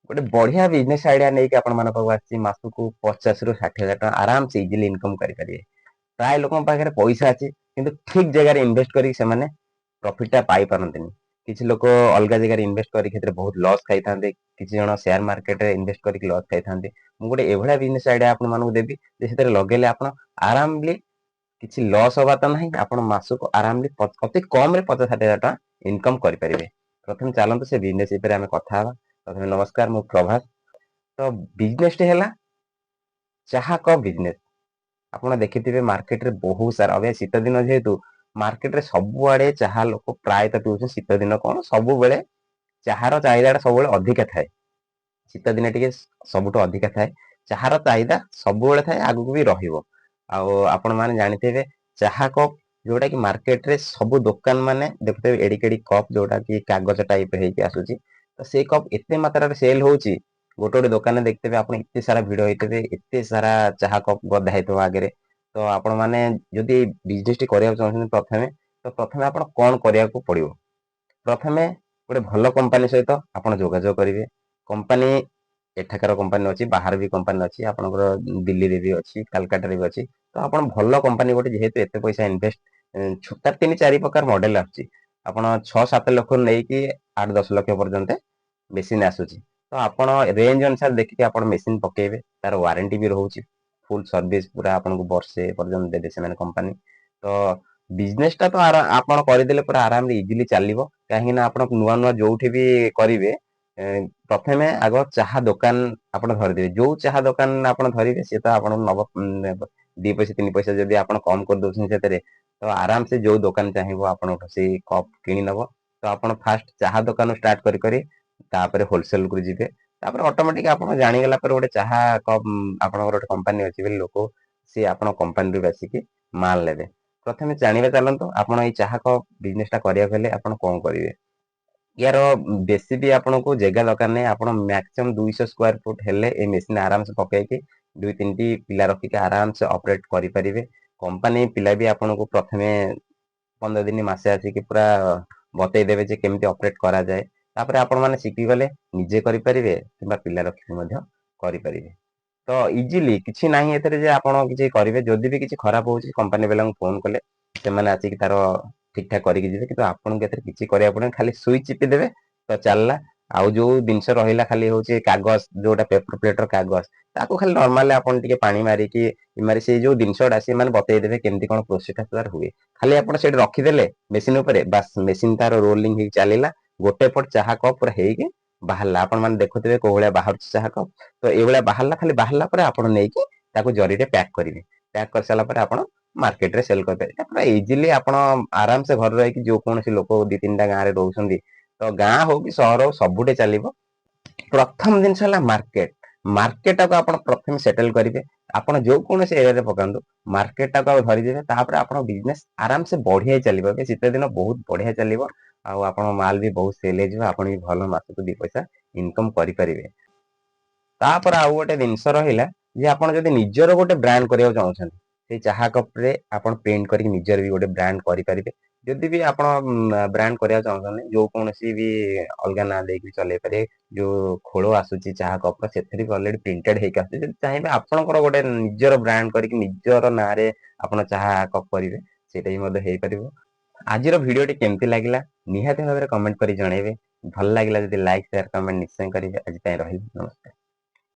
ଗୋଟେ ବଢିଆ business idea ନେଇକି ଆପଣମାନଙ୍କ ପାଖକୁ ଆସିଛି। ମାସକୁ 50ରୁ 60 ହଜାର ଟଙ୍କା ଆରାମସେ ଇଜିଲି ଇନକମ୍ କରିପାରିବେ। ପ୍ରାୟ ଲୋକଙ୍କ ପାଖରେ ପଇସା ଅଛି, କିନ୍ତୁ ଠିକ ଜାଗାରେ ଇନଭେଷ୍ଟ କରିକି ସେମାନେ ପ୍ରଫିଟଟା ପାଇପାରନ୍ତିନି। କିଛି ଲୋକ ଅଲଗା ଜାଗାରେ ଇନଭେଷ୍ଟ କରିକି ସେଥିରେ ବହୁତ ଲସ୍ ଖାଇଥାନ୍ତି। କିଛି ଜଣ ସେୟାର ମାର୍କେଟରେ ଇନଭେଷ୍ଟ କରିକି ଲସ୍ ଖାଇଥାନ୍ତି। ମୁଁ ଗୋଟେ ଏଭଳିଆ ବିଜନେସ୍ ଆଇଡିଆ ଆପଣମାନଙ୍କୁ ଦେବି ଯେ ସେଥିରେ ଲଗେଇଲେ ଆପଣ ଆରାମଲି କିଛି ଲସ୍ ହବା ତ ନାହିଁ, ଆପଣ ମାସକୁ ଆରାମଲି ଅତି କମରେ 50-60 ହଜାର ଟଙ୍କା ଇନକମ୍ କରିପାରିବେ। ପ୍ରଥମେ ଚାଲନ୍ତୁ, ସେ ବିଜନେସ୍ ଉପରେ ଆମେ କଥା ହେବା। ପ୍ରଥମେ ନମସ୍କାର, ମୁଁ ପ୍ରଭାତ। ତ ବିଜନେସଟି ହେଲା ଚାହା କପ୍ ବିଜନେସ୍। ଆପଣ ଦେଖିଥିବେ ମାର୍କେଟରେ ବହୁତ ସାରା, ଏବେ ଶୀତ ଦିନ ଯେହେତୁ ମାର୍କେଟରେ ସବୁଆଡେ ଚାହା ଲୋକ ପ୍ରାୟତଃ ପିଉଛନ୍ତି। ଶୀତ ଦିନ କଣ, ସବୁବେଳେ ଚାହାର ଚାହିଦାଟା ସବୁବେଳେ ଅଧିକା ଥାଏ। ଶୀତ ଦିନେ ଟିକେ ସବୁଠୁ ଅଧିକା ଥାଏ। ଚାହାର ଚାହିଦା ସବୁବେଳେ ଥାଏ, ଆଗକୁ ବି ରହିବ। ଆଉ ଆପଣ ମାନେ ଜାଣିଥିବେ ଚାହା କପ୍, ଯୋଉଟା କି ମାର୍କେଟରେ ସବୁ ଦୋକାନ ମାନେ ଦେଖୁଥିବେ, ଏଡିକି ଏଡିକି କପ୍, ଯୋଉଟା କି କାଗଜ ଟାଇପ ହେଇକି ଆସୁଛି। ତ ସେଇ କପ୍ ଏତେ ମାତ୍ରାରେ ସେଲ୍ ହଉଛି, ଗୋଟେ ଗୋଟେ ଦୋକାନରେ ଦେଖିଥିବେ ଆପଣ ଏତେ ସାରା ଭିଡ ହେଇଥିବେ, ଏତେ ସାରା ଚାହା କପ୍ ଗଦା ହେଇଥିବ ଆଗରେ। ତ ଆପଣ ମାନେ ଯଦି ବିଜନେସଟି କରିବାକୁ ଚାହୁଁଛନ୍ତି ପ୍ରଥମେ, ତ ପ୍ରଥମେ ଆପଣ କଣ କରିବାକୁ ପଡିବ? ପ୍ରଥମେ ଗୋଟେ ଭଲ କମ୍ପାନୀ ସହିତ ଆପଣ ଯୋଗାଯୋଗ କରିବେ। କମ୍ପାନୀ ଏଠାକାର କମ୍ପାନୀ ଅଛି, ବାହାର ବି କମ୍ପାନୀ ଅଛି, ଆପଣଙ୍କର ଦିଲ୍ଲୀରେ ବି ଅଛି, କାଲକାଟାରେ ବି ଅଛି। ତ ଆପଣ ଭଲ କମ୍ପାନୀ ଗୋଟେ, ଯେହେତୁ ଏତେ ପଇସା ଇନଭେଷ୍ଟ। ତାର ତିନି ଚାରି ପ୍ରକାର ମଡେଲ ଆସୁଛି। ଆପଣ 6-7 ଲକ୍ଷ ନେଇକି 8-10 ଲକ୍ଷ ପର୍ଯ୍ୟନ୍ତ ମେସିନ୍ ଆସୁଛି। ତ ଆପଣ ରେଞ୍ଜ ଅନୁସାରେ ଦେଖିକି ଆପଣ ମେସିନ୍ ପକେଇବେ। ତାର ୱାରେଣ୍ଟି ବି ରହୁଛି, ଫୁଲ ସର୍ଭିସ ପୁରା ଆପଣଙ୍କୁ ବର୍ଷେ ପର୍ଯ୍ୟନ୍ତ ଦେବେ ସେମାନେ କମ୍ପାନୀ। ତ ବିଜନେସଟା ତ ଆପଣ କରିଦେଲେ ପୁରା ଆରାମରେ ଇଜିଲି ଚାଲିବ। କାହିଁକି ନା ଆପଣ ନୂଆ ନୂଆ ଯୋଉଠି ବି କରିବେ, ପ୍ରଥମେ ଆଗ ଚାହା ଦୋକାନ ଆପଣ ଧରିଦେବେ। ଯୋଉ ଚାହା ଦୋକାନ ଆପଣ ଧରିବେ, ସିଏ ତ ଆପଣଙ୍କୁ ନବ 2 ପଇସା 3 ପଇସା ଯଦି ଆପଣ କମ କରିଦଉଛନ୍ତି ସେଥିରେ, ତ ଆରାମସେ ଯୋଉ ଦୋକାନ ଚାହିଁବ ଆପଣଙ୍କଠୁ ସେଇ କପ୍ କିଣି ନବ। ତ ଆପଣ ଫାଷ୍ଟ ଚାହା ଦୋକାନ ଷ୍ଟାର୍ଟ କରି କରି ତାପରେ ହୋଲସେଲ କୁ ଯିବେ। ତାପରେ ଅଟୋମେଟିକ ଆପଣ ଜାଣିଗଲା ପରେ ଗୋଟେ ଚାହା କପ୍ ଆପଣଙ୍କର ଗୋଟେ କମ୍ପାନୀ ଅଛି ବୋଲି ଲୋକ ସିଏ ଆପଣ କମ୍ପାନୀରୁ ଆସିକି ମାଲ ନେବେ। ପ୍ରଥମେ ଜାଣିବା ଚାଲନ୍ତୁ, ଆପଣ ଏଇ ଚାହା କପ୍ ବିଜନେସ ଟା କରିବାକୁ ହେଲେ ଆପଣ କଣ କରିବେ। ୟାର ବେଶୀ ବି ଆପଣଙ୍କୁ ଜାଗା ଦରକାର ନାହିଁ। ଆପଣ ମ୍ୟାକ୍ସିମମ୍ 200 ସ୍କୋୟାର ଫୁଟ ହେଲେ ଏ ମେସିନ ଆରାମସେ ପକେଇକି ଦୁଇ ତିନିଟି ପିଲା ରଖିକି ଆରାମସେ ଅପରେଟ କରିପାରିବେ। କମ୍ପାନୀ ପିଲା ବି ଆପଣଙ୍କୁ ପ୍ରଥମେ 15 ଦିନ ମାସେ ଆସିକି ପୁରା ବତେଇ ଦେବେ ଯେ କେମିତି ଅପରେଟ କରାଯାଏ। ତାପରେ ଆପଣ ମାନେ ଶିଖିଗଲେ ନିଜେ କରିପାରିବେ କିମ୍ବା ପିଲା ରଖିକି ମଧ୍ୟ କରିପାରିବେ। ତ ଇଜିଲି କିଛି ନାହିଁ ଏଥିରେ ଯେ ଆପଣ କିଛି କରିବେ। ଯଦି ବି କିଛି ଖରାପ ହଉଛି, କମ୍ପାନୀ ବାଲାଙ୍କୁ ଫୋନ କଲେ ସେମାନେ ଆସିକି ତାର ଠିକ ଠାକ କରିକି ଯିବେ। କିନ୍ତୁ ଆପଣଙ୍କୁ ଏଥିରେ କିଛି କରିବାକୁ ପଡିବନି, ଖାଲି ସୁଇଚ ଚିପି ଦେବେ ତ ଚାଲିଲା। ଆଉ ଯୋଉ ଜିନିଷ ରହିଲା ଖାଲି ହଉଛି କାଗଜ, ଯୋଉଟା ପେପର ପ୍ଲେଟର କାଗଜ, ତାକୁ ଖାଲି ନର୍ମାଲି ଆପଣ ଟିକେ ପାଣି ମାରିକି ମାରି ସେଇ ଯୋଉ ଜିନିଷଟା ସେମାନେ ବତେଇ ଦେବେ କେମିତି କଣ ପ୍ରୋସେସ ତାର ହୁଏ। ଖାଲି ଆପଣ ସେଇଠି ରଖିଦେଲେ ମେସିନ ଉପରେ, ବାସ୍, ମେସିନ ତାର ରୋଲିଂ ହେଇକି ଚାଲିଲା। ଗୋଟେ ପଟ ଚାହା କପ୍ ପୁରା ହେଇକି ବାହାରିଲା। ଆପଣ ମାନେ ଦେଖୁଥିବେ କୋଉ ଭଳିଆ ବାହାରୁଛି ଚାହା କପ୍। ତ ଏଇଭଳିଆ ବାହାରିଲା। ଖାଲି ବାହାରିଲା ପରେ ଆପଣ ନେଇକି ତାକୁ ଜରିରେ ପ୍ୟାକ୍ କରିବେ। ପ୍ୟାକ୍ କରିସାରିଲା ପରେ ଆପଣ ମାର୍କେଟରେ ସେଲ୍ କରିପାରିବେ ପୁରା ଇଜିଲି। ଆପଣ ଆରାମସେ ଘରେ ରହିକି, ଯୋଉ କୌଣସି ଲୋକ ଦି ତିନିଟା ଗାଁରେ ରହୁଛନ୍ତି, ତ ଗାଁ ହଉ କି ସହର ହଉ, ସବୁଠି ଚାଲିବ। ପ୍ରଥମ ଜିନିଷ ହେଲା ମାର୍କେଟ। ମାର୍କେଟଟାକୁ ଆପଣ ପ୍ରଥମେ ସେଟେଲ କରିବେ। ଆପଣ ଯୋଉ କୌଣସି ଏରିଆରେ ପକାନ୍ତୁ, ମାର୍କେଟଟାକୁ ଆଉ ଧରିଦେବେ। ତାପରେ ଆପଣ ବିଜନେସ ଆରାମସେ ବଢିଆ ଚାଲିବ। ଏବେ ଶୀତ ଦିନ ବହୁତ ବଢିଆ ଚାଲିବ ଆଉ ଆପଣ ମାଲ ବି ବହୁତ ସେଲ୍ ହେଇଯିବ। ଆପଣ ବି ଭଲ ମାସକୁ 2 ପଇସା ଇନକମ କରିପାରିବେ। ତାପରେ ଆଉ ଗୋଟେ ଜିନିଷ ରହିଲା ଯେ ଆପଣ ଯଦି ନିଜର ଗୋଟେ ବ୍ରାଣ୍ଡ କରିବାକୁ ଚାହୁଁଛନ୍ତି, ସେଇ ଚାହା କପରେ ଆପଣ ପ୍ରିଣ୍ଟ କରିକି ନିଜର ବି ଗୋଟେ ବ୍ରାଣ୍ଡ କରିପାରିବେ। ଯଦି ବି ଆପଣ ବ୍ରାଣ୍ଡ କରିବାକୁ ଚାହୁଁଛନ୍ତି, ଯୋଉ କୌଣସି ବି ଅଲଗା ନାଁ ଦେଇକି ଚଲେଇ ପାରିବେ। ଯୋଉ ଖୋଳ ଆସୁଛି ଚାହା କପର, ସେଥିରେ ବି ଅଲରେଡି ପ୍ରିଣ୍ଟେଡ ହେଇକି ଆସୁଛି। ଯଦି ଚାହିଁବେ ଆପଣଙ୍କର ଗୋଟେ ନିଜର ବ୍ରାଣ୍ଡ କରିକି ନିଜର ନାଁରେ ଆପଣ ଚାହା କପ୍ କରିବେ, ସେଇଟା ବି ମଧ୍ୟ ହେଇପାରିବ। ଆଜିର ଭିଡିଓଟି କେମିତି ଲାଗିଲା, ନିହାତି ଭାବରେ କମେଣ୍ଟ କରି ଜଣେଇବେ। ଭଲ ଲାଗିଲା ଯଦି ଲାଇକ୍, ସେୟାର, କମେଣ୍ଟ ନିଶ୍ଚୟ କରିବେ। ଆଜି ପାଇଁ ରହିଲି, ନମସ୍କାର।